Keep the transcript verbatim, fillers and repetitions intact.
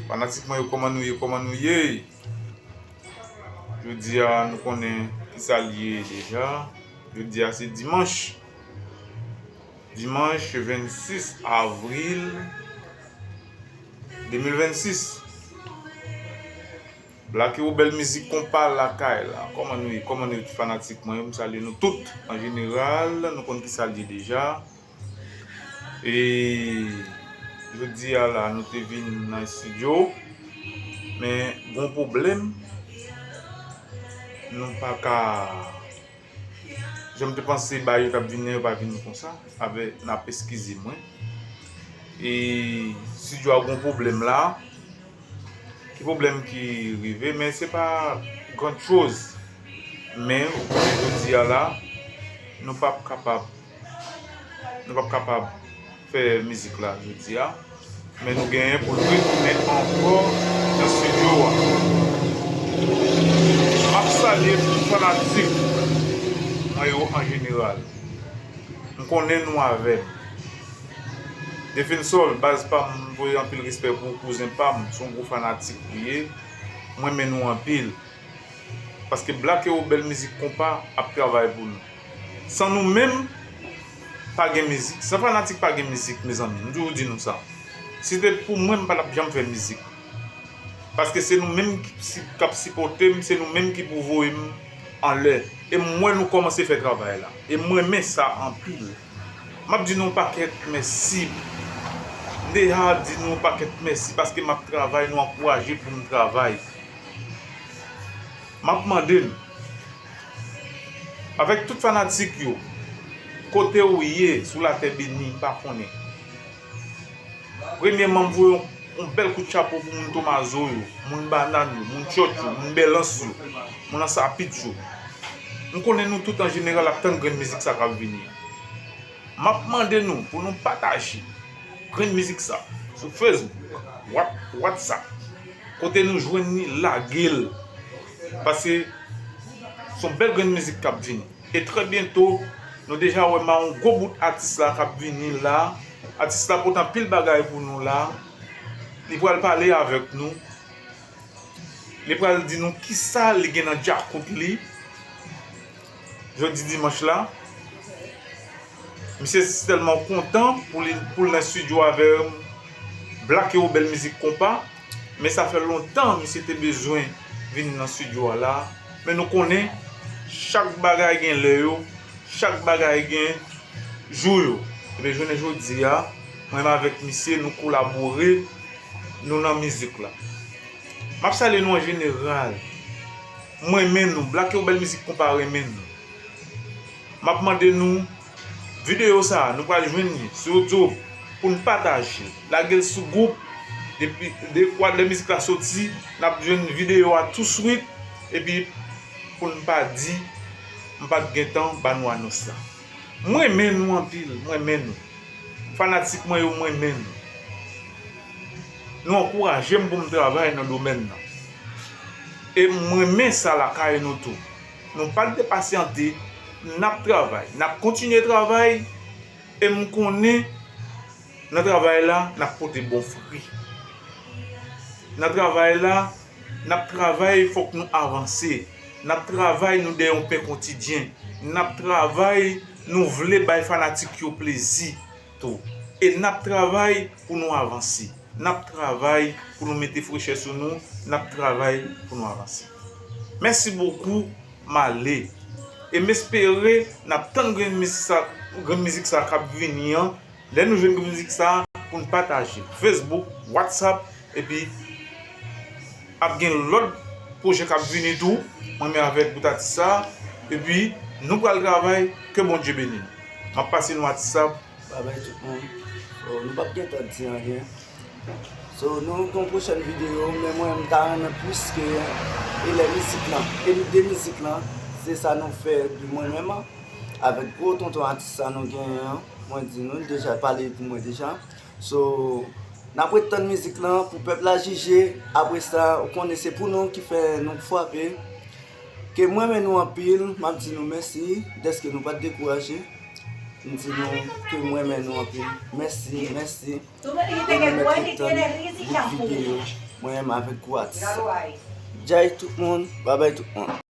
Fanatik mwen yo, kòman nou ye? Kòman nou ye? Jodi a, nou konnen ki sa l ye deja. Jodi a, se dimanch. Dimanch vennsis avril de mil vennsis. Black Rebel Mizik Konpa lakay la. Kòman nou ye? Kòman nou ye, tout fanatik mwen yo? M salye nou tout. An jeneral, nou konn ki sa l ye deja. E jodi a la, nou te vin nan estidyo, men gon pwoblèm, nou pa ka, jan m te panse bagay yo t ap vini an, yo pa vini konsa, avè, n ap eskize mwen. E estidyo a gon pwoblèm la, ki pwoblèm ki rive, men se pa grand chose. Men, ou konnen jodi a la, nou p ap kapab, nou p ap kapab fè mizik la jodi a. Men nou genyen pou n retounen ankò nan estidyo a. M ap salye tout fanatik mwen yo an jeneral. M konnen nou avè m. Defensol, baz pa m, m voye anpil respè pou ou, kouzen pa m, se yon gwo fanatik ou ye. Mwen renmen nou anpil. Paske Black Rebel Mizik Konpa ap travay pou nou. San nou menm, pa gen mizik. San fanatik, pa gen mizik, mezanmi. M toujou di nou sa. Si se te pou mwen, m pa t ap janm fè mizik. Paske se nou menm ki si, k ap sipòte m, se nou menm ki pou voye m anlè. E m wè nou kòmanse fè travay la. E m renmen sa anpil. M ap di nou yon pakèt mèsi. M deja di nou yon pakèt mèsi paske m ap travay, nou ankouraje pou m travay. M ap mande n, avèk tout fanatik yo, kote ou ye sou latè beni, m pa konnen. Premyèman, m voye yon, yon bèl kout chapo pou moun Tomazo yo, moun Bannann yo, moun Tchòt yo, moun Bèlans yo, moun Ansapit yo. M konnen nou tout an jeneral ap tann grenn mizik sa k ap vini an. M ap mande nou pou nou pataje grenn mizik sa sou Facebook, What-, WhatsApp. Kote nou jwenn li, lage l. Paske se yon bèl grenn mizik k ap vini. E trè byento, nou deja wè m a yon gwo bout atis la k ap vini la. Atis la pote anpil bagay pou nou la. Li pral pale avèk nou. Li pral di nou kisa li gen nan djakout li jodi dimanch la. Misye tèlman kontan pou li, pou l nan estidyo avè Black Rebel Mizik Konpa. Men sa fè lontan misye te bezwen vin nan estidyo a la. Men nou konnen, chak bagay gen lè yo, chak bagay gen jou yo. Ebyen, jounen jodi a, mwen menm avèk misye, nou kolabore, nou nan mizik la. M ap salye nou an jeneral. M renmen nou. Black Rebel Mizik Konpa renmen nou. M ap mande nou, videyo sa a, nou pral jwenn li sou YouTube, pou n pataje l. Lage l sou gwoup, depi, dekwa lè mizik la soti, n ap jwenn videyo a touswit, epi pou n pa di, m pa t gentan ba nou anons la. M renmen nou anpil, m renmen nou. Fanatik mwen yo, m renmen nou. Nou ankouraje m pou m travay nan domèn nan. E m renmen sa lakay nou tou. Nou pa t depasyante, n ap travay, n ap kontinye travay, e m konnen nan travay la, n ap pote bon fwi. Nan travay la, n ap travay, fòk nou avanse. N ap travay, nou dèyè yon pen kontidyen. N ap travay, nou vle bay fanatik yo plezi tou. E n ap travay pou nou avanse. N ap travay pou nou mete frechè sou nou. N ap travay pou nou avanse. Mèsi bokou, m ale. E m espere n ap tann grenn mizik sa, grenn mizik sa k ap vini an. Lè nou jwenn grenn mizik sa, pou n pataje. Facebook, WhatsApp, epi ap gen lòt pwojè k ap vini tou. Mwen menm avèk bout atis sa. Epi nou pral travay. Ke Bondye beni nou. M ap pase nou atis sa. Babay tout moun. So, nou p ap gen tan di anyen. So, nou gen yon pwochèn videyo, men mwen, m ta renmen plis ke e lè mizik lan, e de mizik lan, se sa nou fè de mwen menm, avèk gwo tonton atis sa nou genyen an. Mwen di nou, l deja pale pou mwen deja. So, n ap ret tann mizik lan pou pèp la jije. Apre sa, ou konnen se pou nou ki fè nou frape. Ke m renmen nou anpil, m ap di nou mèsi dèske nou pa t dekouraje. M di nou ke m renmen nou anpil. Mèsi, mèsi. E nou mèt ret tann bout videyo. Mwen menm avèk gwo atis. Jay tout moun, babay tout moun.